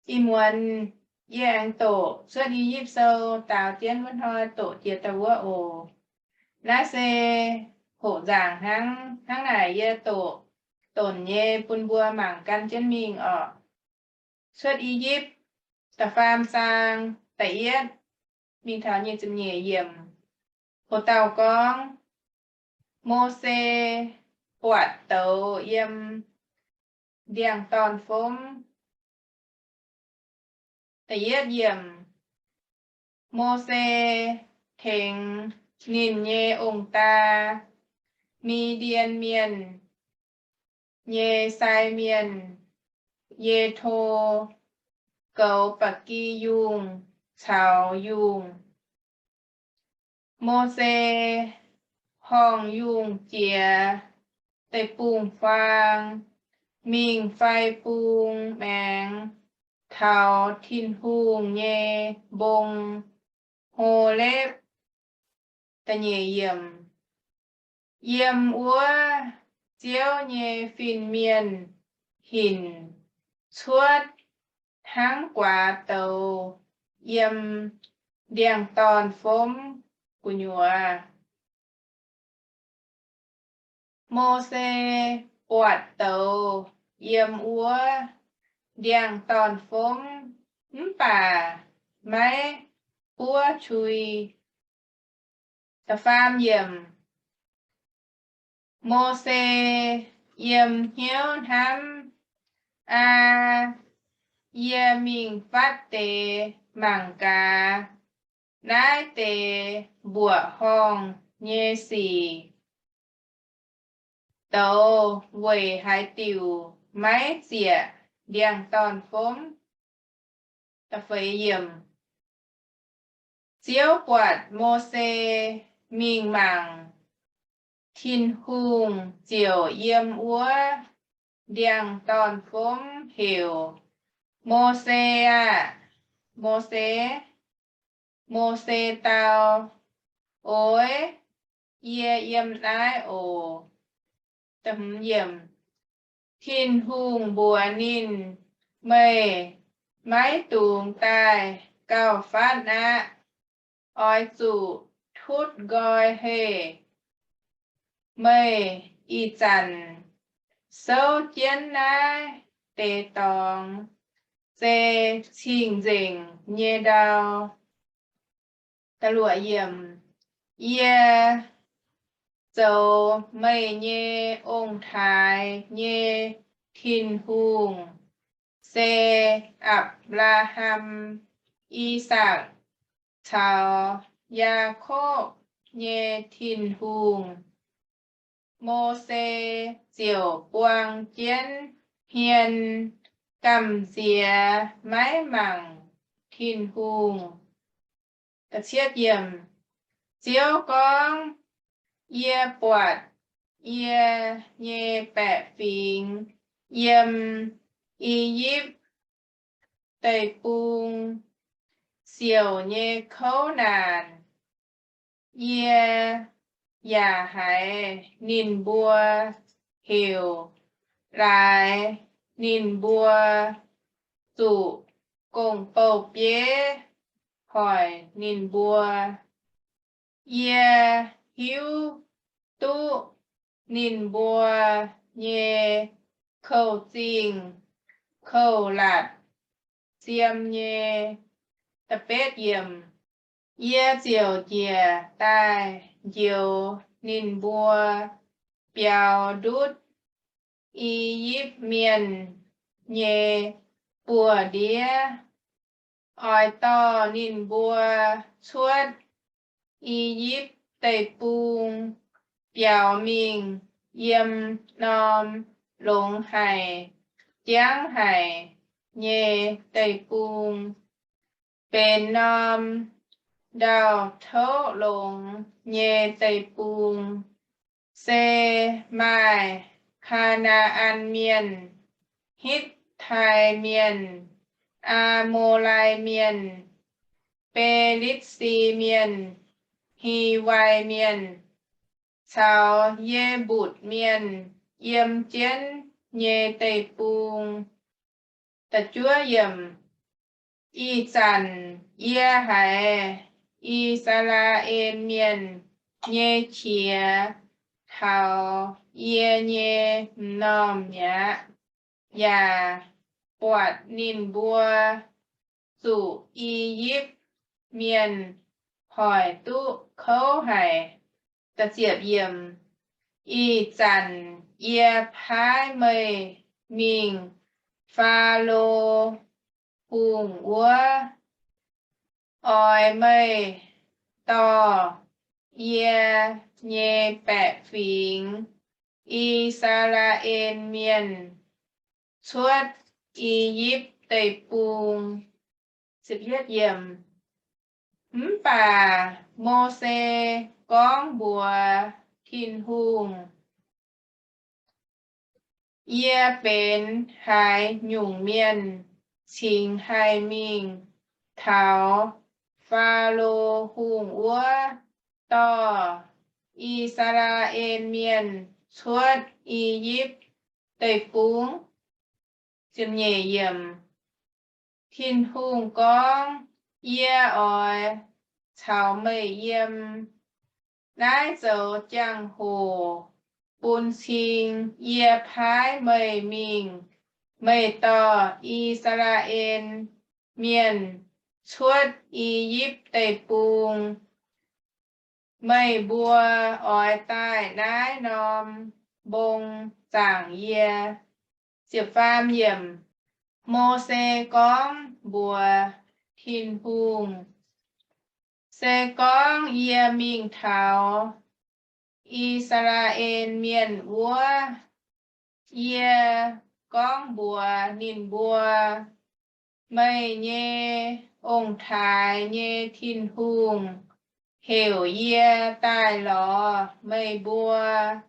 Ih muonz yie aengx doqc Cuotv I^yipv Sou daaux jienv wuov hnoi doqc jiex daaih wuov oc. Naaiv se hoqc nzaangc hnangv. Hnangv naaic yie doqc donc nyei bun mbuo mangc gan jienv mingh orqc. Cuotv I^yipv da'faam zaang da'yietv mingh taux nyic ziepc nyeic yiemc. Hoc dauh gorngv, Mose buatc douz yiem ndiangx-dorn-fomv. Da'yietv yiemc. Mose tengx ninh nyei ong-daa, Mi^ndien Mienh nyei sai mienh, Yetho, goux ba'gi yungh caux yungh. Mose horngh yungh jiex deic-bung-huaang mingh fai bung maengx taux Tin-Hungh nyei mbong, Holepv. Yiem wuov Ziouv nyei fin-mienh hinc cuotv hnangv guaax douz yiem ndiangx-dorn-fomv gu'nyuoz. Mose buatc douz yiem wuov ndiangx-dorn-fomv mv baac maiv buov qui. Mose yiem hnyouv hnamv, Aa, yie mingh fatv deix mangc gaax naaiv deix mbuoqc horngh nyei sic douz weic haaix diuc maiv zieqc ndiangx-dorn-fomv. Ziouv buatc Mose mingh mangc, Tin-Hungh ziouc yiem wuov ndiangx-dorn-fomv heuc, Mose aah! Mose! Mose dau, Oix, yie yiem naaiv oc. Tin-Hungh mbuox ninh, Meih maiv dungx daaih gauh fatv aqv. Oix zuqc tutv nqoi heih. Meih ih zanc souv jienv naaiv deix dorngx se cing-nzengc nyei ndau. Yie zoux meih nyei ong-taaix nyei Tin-Hungh, se Apc^laa^ham, I^sakc, caux Yaakopv nyei Tin-Hungh. Mose ziouc buang jienv hmien gamh nziex maiv mangc Tin-Hungh. Ziouv gorngv, Yie buatc yie nyei baeqc fingx yiem I^yipv Deic-Bung siouc nyei kouv naanc. Yie yaac haiz ninh mbuo heuc, laaix ninh mbuo zuqc gong-bou-bieiv hoic ninh mbuo. Yie hiuv duqv ninh mbuo nyei kouv-zingh kouv-latc siem nyei. Yie ziouc njiec daaih njoux ninh mbuo biaux ndutv I^yipv Mienh nyei buoz-ndiev, oix dorh ninh mbuo cuotv I^yipv Deic-Bung biaux mingh yiem norm longx haic jangv haic nyei deic-bung, benx norm ndau-touv longx nyei deic-bung, se maaih Kaa^naa^an Mienh, Hitv^tai Mienh, Aa^mo^lai Mienh, Fi^litv^si Mienh, Hi^wai Mienh, caux Ye^mbutc Mienh yiem jienv nyei deic-bung. Ih zanc yie haiz I^saa^laa^en Mienh nyei qiex taux yie nyei m'normh mi'aqv, yaac buatc ninh mbuo zuqc I^yipv Mienh hoic duqv kouv haic. Ih zanc yie paaiv meih mingh Faalo Hungh wuov, oix meih dorh yie nyei baeqc fingx, I^saa^laa^en Mienh, cuotv I^yipv Deic-Bung. Mv baac Mose gorngv mbuox Tin-Hungh, Yie benx haaix nyungc mienh cingx haih mingh taux Faalo Hungh wuov dorh I^saa^laa^en Mienh cuotv I^yipv Deic-Bung? Tin-Hungh gorngv, Yie oix caux meih yiem naaiv zoux jangx-hoc bun cing yie paaiv meih mingh. Meih dorh I^saa^laa^en Mienh cuotv I^yipv Deic-Bung. Meih mbuo oix daaih naaiv norm mbong zaangc yie. Mose gorngv mbuox Tin-Hungh, Se gorngv yie mingh taux I^saa^laa^en Mienh wuov, yie gorngv mbuox ninh mbuo, Meih nyei ong-taaix nyei Tin-Hungh heuc yie daaih lorz meih mbuo.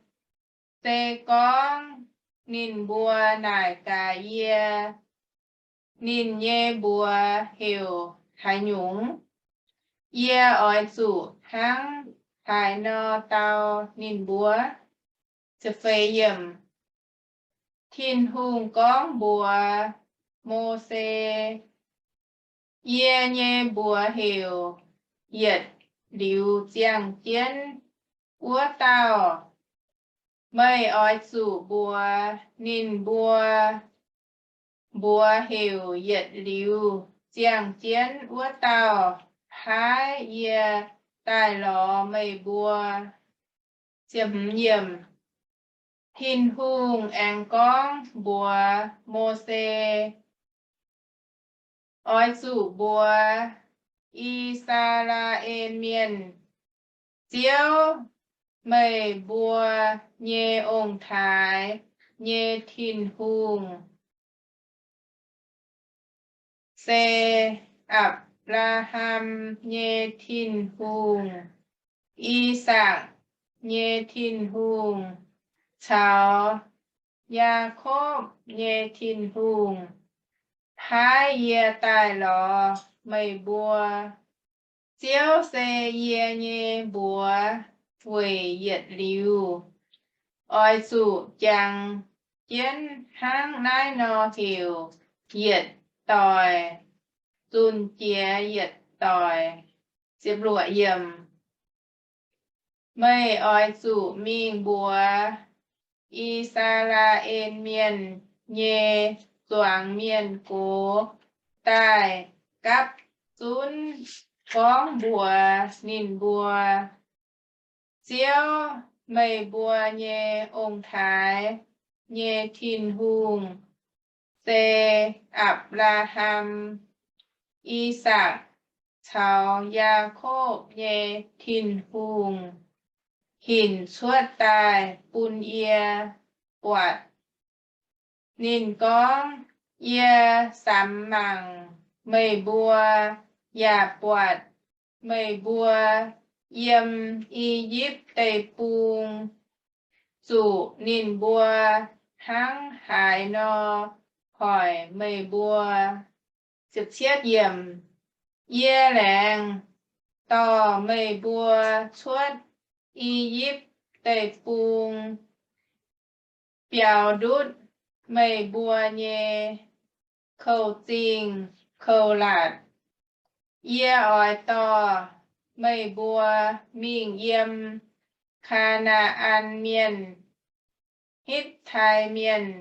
Se gorngv ninh mbuo naaic gaax yie, Ninh nyei mbuox heuc haaix nyungc? Yie oix zuqc hnangv haaix nor dau ninh mbuo? Tin-Hungh gorngv mbuox Mose, Yie nyei mbuox heuc Yietc Liuz Ziangh Jienv Wuov Dauh. Meih oix zuqc mbuox ninh mbuo, Mbuox heuc Yietc Liuz Ziangh Jienv Wuov Dauh paaiv yie daaih lorz meih mbuo. Tin-Hungh aengx gorngv mbuox Mose, Oix zuqc mbuox I^saa^laa^en Mienh, Ziouv, meih mbuo nyei ong-taaix nyei Tin-Hungh se Apc^laa^ham nyei Tin-Hungh, I^sakc nyei Tin-Hungh, caux Yaakopv nyei Tin-Hungh paaiv yie daaih lorz meih mbuo. Ziouv se yie nyei mbuox weic yietc liuz. Oix zuqc jangx jienv hnangv naaiv nor heuc yietc doic zunh jiex yietc doic. Meih oix zuqc mingh mbuox I^saa^laa^en Mienh nyei zuangx mienh gox daaih gapv zunv gorngv mbuox ninh mbuo, Ziouv, meih mbuo nyei ong-taaix nyei Tin-Hungh se Apc^laa^ham, I^sakc caux Yaakopv nyei Tin-Hungh hinc cuotv daaih bun yie buatc. Ninh gorngv, Yie samx mangc meih mbuo yaac buatc meih mbuo yiem I^yipv Deic-Bung zuqc ninh mbuo hnangv haaix nor hoic meih mbuo. Yie laengz dorh meih mbuo cuotv I^yipv Deic-Bung, biaux ndutv meih mbuo nyei kouv-zingh Ko^latc. Yie oix dorh meih mbuo mingh yiem Kaa^naa^an Mienh, Hitv^tai Mienh,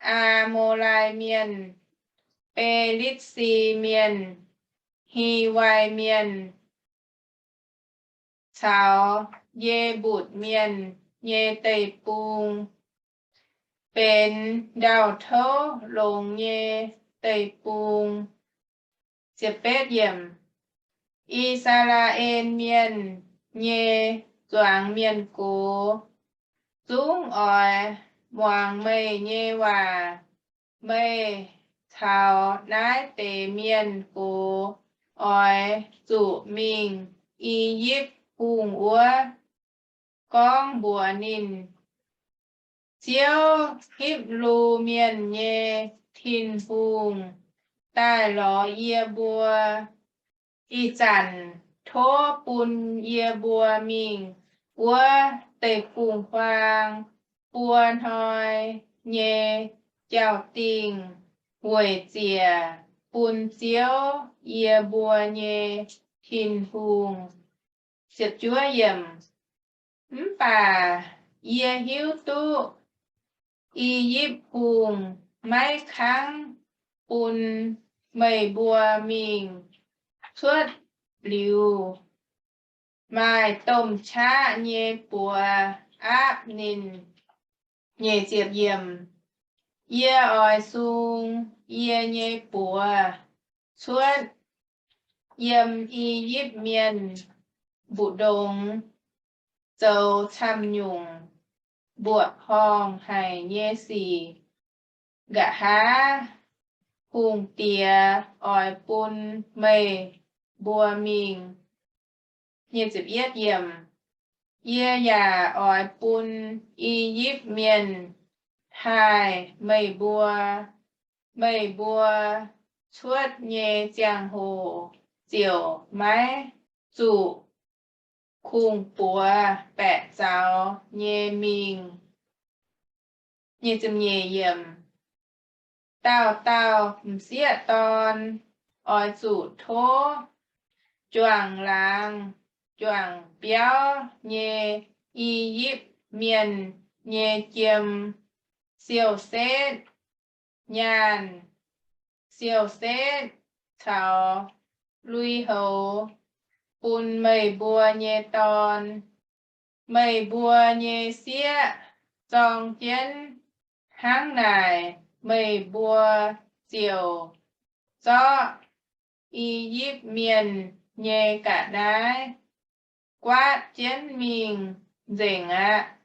Aa^mo^lai Mienh, Fi^litv^si Mienh, Hiwai Mienh, caux Yie^mbutc Mienh nyei deic-bung, benx ndau-touv longx nyei deic-bung. I^saa^laa^en Mienh nyei zuangx mienh gox zungv oix muangx meih nyei waac. Meih caux naaiv deix mienh gox oix zuqc mingh I^yipv Hungh wuov, gorngv mbuox ninh, Ziouv, Hipv^lu Mienh nyei Tin-Hungh, daaih lorz yie mbuo. Ih zanc tov bun yie mbuo mingh wuov deic-bung-huaang buo hnoi nyei jauv-dingh weic ziec bun Ziouv, yie mbuo nyei Tin-Hungh. Mv baac yie hiuv duqv I^yipv Hungh maiv kangv bun meih mbuo mingh cuotv liuz, maaih domh qaqv nyei buoz aapv ninh. Yie oix sung yie nyei buoz cuotv yiem I^yipv Mienh mbu'ndongx zoux camv-nyungc mbuoqc horngh haic nyei sic. Nqa'haav hungh diex oix bun meih mbuo mingh. Yie yaac oix bun I^yipv Mienh haih meih mbuo. Meih mbuo cuotv nyei ziangh hoc ziouc maiv zuqc kungx-buoz baeqc zaux nyei mingh. Dauh dauh m'sieqv dorn oix zuqc tov juangc laangz juangc biauv nyei I^yipv Mienh nyei jiem, siou-setv, nyaanh, siou-setv caux lui-houx bun meih mbuo nyei dorn. Meih mbuo nyei sieqv zorng jienv hnangv naaic, meih mbuo ziouc zorqv I^yipv Mienh nyei ga'naaiv guaatv jienv mingh nzengc aqv.